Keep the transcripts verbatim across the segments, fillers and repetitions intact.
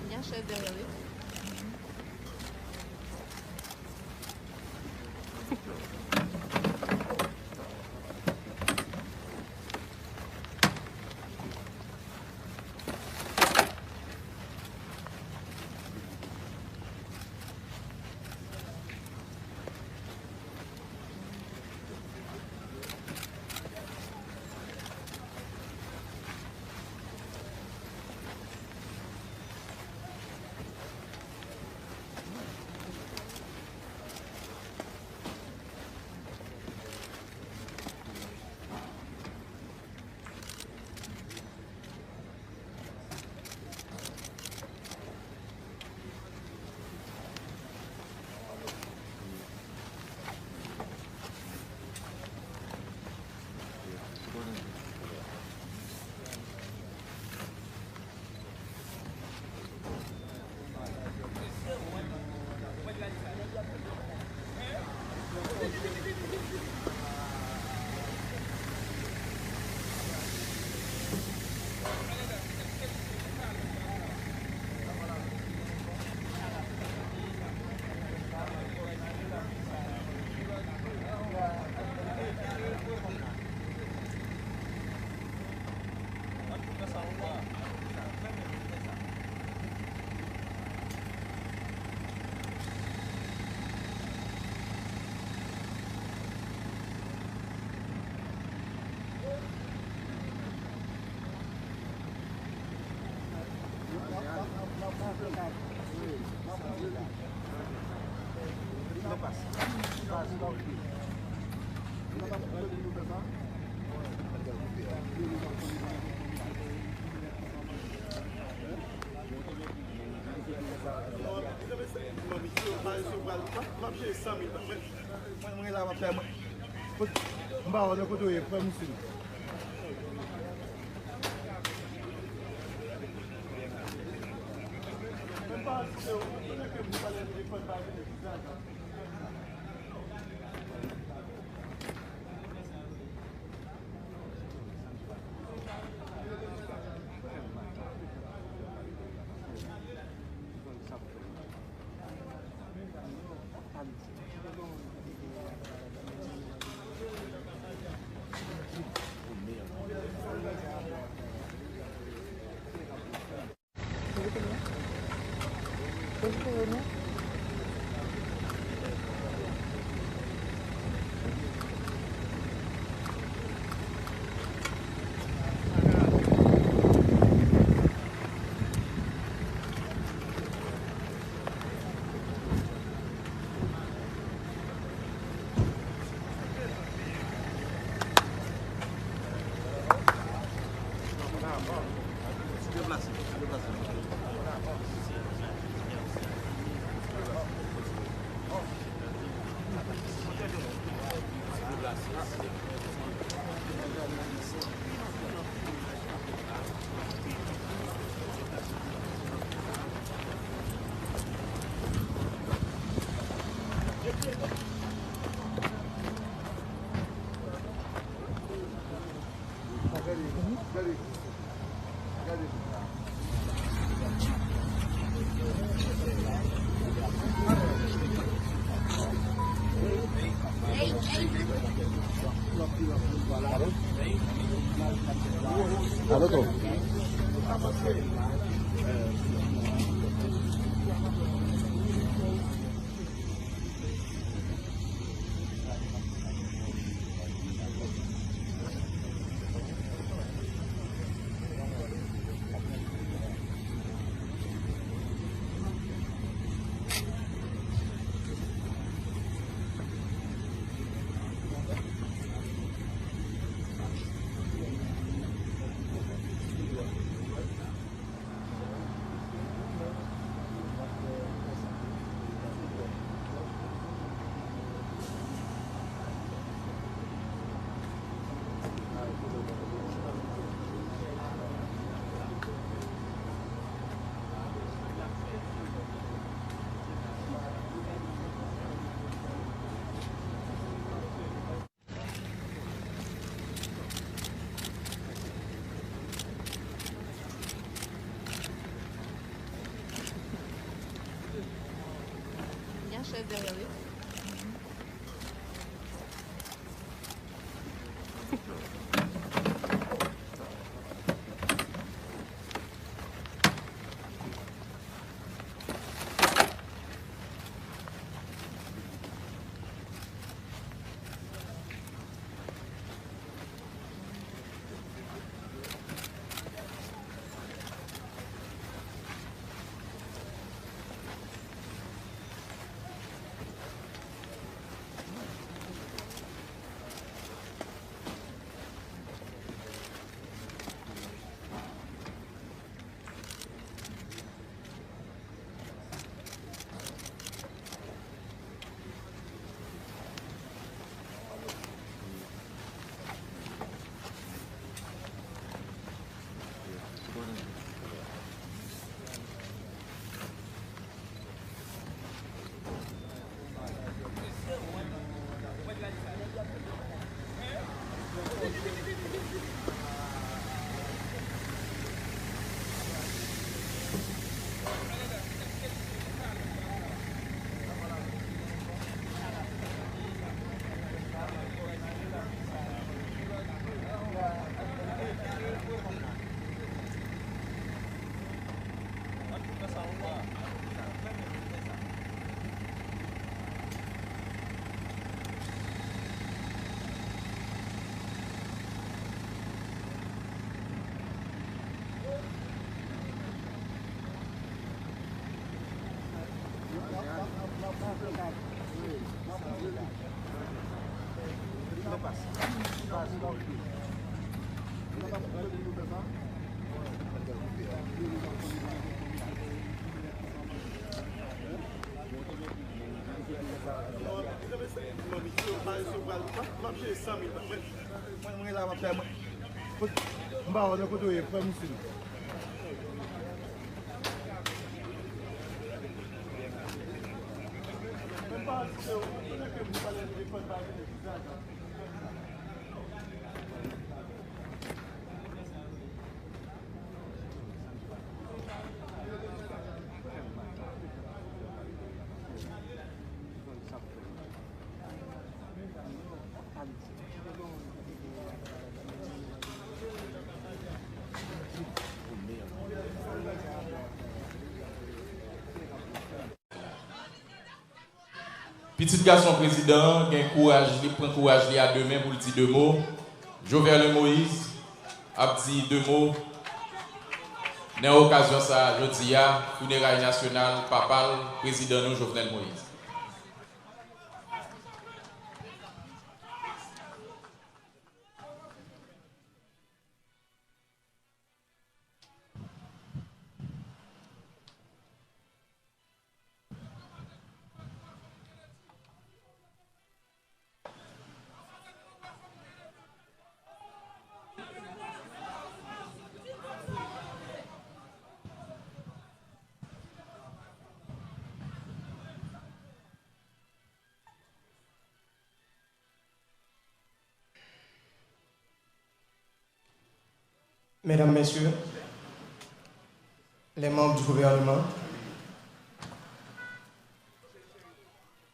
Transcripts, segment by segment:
Gen chèz dèyè, wi. Mwen, mwen la, mwen fè, mwen, kote, m pa wè nan kote w ye, frè m, sou. Alo, tou. Gen chèz dèyè, wi. Mwen, mwen la, mwen fè, mwen. Kot, m pa wè kote w ye, frè m isit. Mwen pa wè si se ou, kote ke m pale telefòn pa vini. Pitit gason prezidan an gen kouraj li, pran kouraj li a de men pou l di de mo. Joverlein Moïse ap di de mo nan okazyon sa a jodi a, fineray nasyonal papa l, prezidan nou Jovenel Moïse. Mesdames, Messieurs les membres du gouvernement,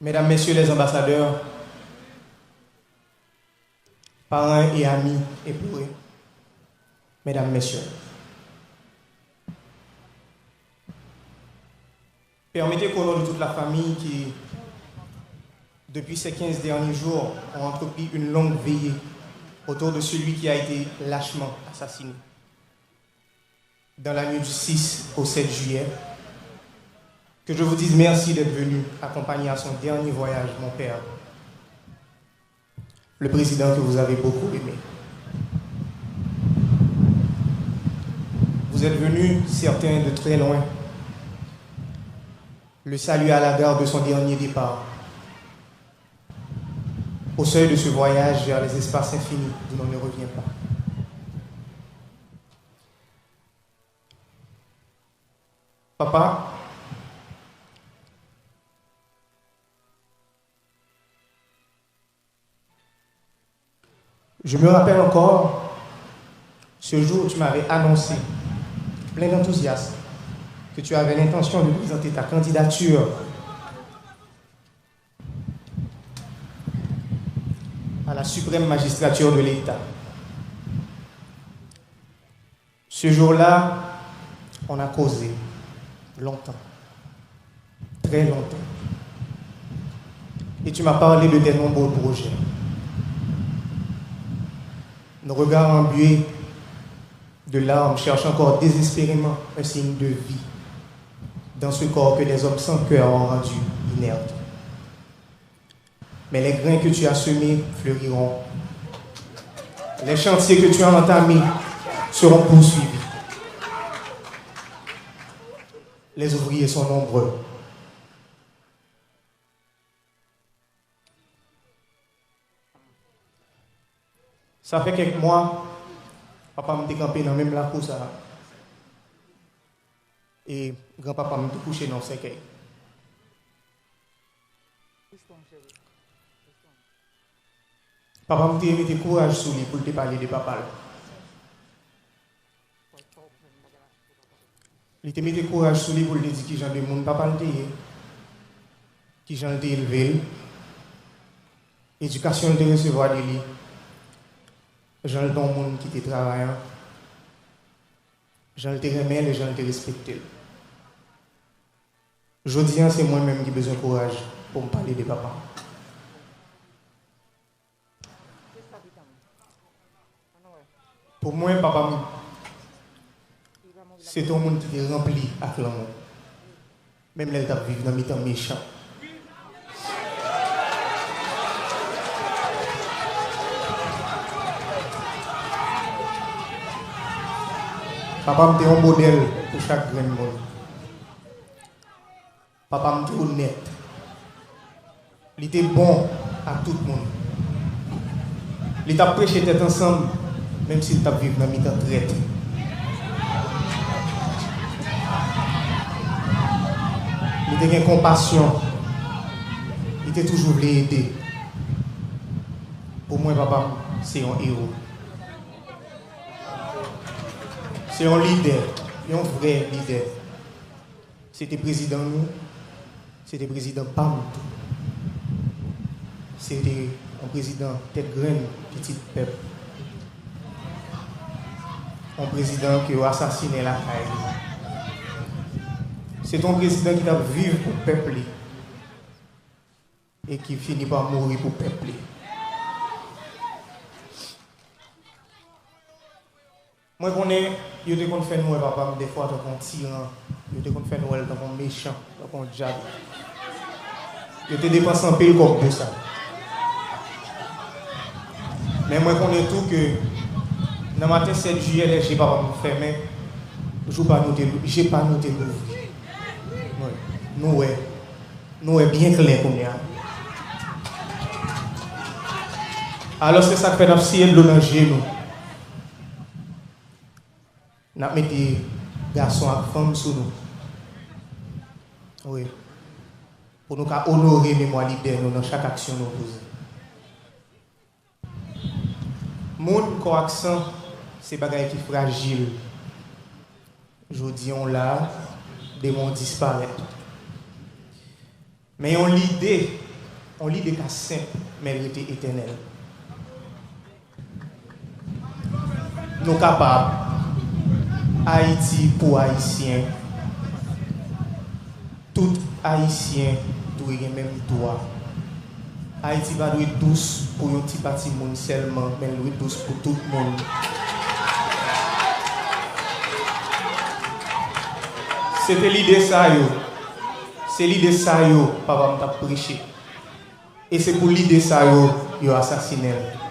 Mesdames, Messieurs les ambassadeurs, parents et amis éplorés, Mesdames, Messieurs. Permettez qu'au nom de toute la famille qui, depuis ces quinze derniers jours, ont entrepris une longue veillée autour de celui qui a été lâchement assassiné dans la nuit du six au sept juillet, que je vous dise merci d'être venu accompagner à son dernier voyage mon père, le président que vous avez beaucoup aimé. Vous êtes venus, certains de très loin, le saluer à la gare de son dernier départ, au seuil de ce voyage vers les espaces infinis d'où l'on ne revient pas. Papa, je me rappelle encore ce jour où tu m'avais annoncé, plein d'enthousiasme, que tu avais l'intention de présenter ta candidature à la suprême magistrature de l'État. Ce jour-là, on a causé longtemps, très longtemps. Et tu m'as parlé de tes nombreux projets. Nos regards embués de larmes cherchent encore désespérément un signe de vie dans ce corps que des hommes sans cœur ont rendu inerte. Mais les grains que tu as semés fleuriront. Les chantiers que tu as entamés seront poursuivis. Les ouvriers sont nombreux. Sa fè kèk mwa, papa m te kanpe nan menm lakou sa a. E granpapa m te kouche nan yon sèkèy. Papa m te mete kouraj sou li pou l te pale de papa l. Li te mete kouraj sou li pou l te di kijan de moun papa l te ye, kijan l te elve l, edikasyon l te resevwa de li, jan l te yon moun ki te travayan, jan l te renmen l e jan l te respekte l. Jodi a, se mwen menm ki bezwen kouraj pou m pale de papa m. Pou mwen, papa m se te yon moun ki te ranpli ak lanmou, menm lè l t ap viv nan mitan mechan. Papa m te yon modèl pou chak grenn moun. Papa m te onèt. Li te bon ak tout moun. Li t ap preche tèt ansanm, menm si l t ap viv nan mitan trèt. Li te gen konpasyon. Li te toujou vle ede. Pou mwen, papa m se yon ewo. Se yon lidè, yon vrè lidè. Se te prezidan nou, se te prezidan pa m tou. Se te yon prezidan tèt grenn, pitit pèp. Yon prezidan ke yo asasinen lakay li. Se te yon prezidan ki t ap viv pou pèp li. e ki fini pa mouri pou pèp li. Mwen konnen yo te konn fè n wè papa m dèfwa tankou yon tiran, yo te konn fè n wè l tankou yon mechan, tankou yon dyab. Yo te depanse anpil kòb pou sa. Men mwen konnen tou ke nan maten sèt jiyè, lè je papa m fèmen, jou pa nou te, je pa nou te louvri. Wi. Nou wè, nou wè byen klè kounye a. Alòske sa k fè n ap siye dlo nan je nou. N ap mete gason ak fanm sou nou. Wi. Pou nou ka onore memwa lidè nou nan chak aksyon nou poze. Moun, kò ak san, se bagay ki frajil. Jodi a w la, demen w disparèt. Men yon lide, yon lide ka senp, men l rete etènèl. Nou kapab. Ayiti pou Ayisyen. Tout Ayisyen dwe gen menm dwa. Ayiti pa dwe dous pou yon ti pati moun sèlman, men l dwe dous pou tout moun. Se te lide sa yo. Se lide sa yo papa m t ap preche. E se pou lide sa yo, yo asasinen l.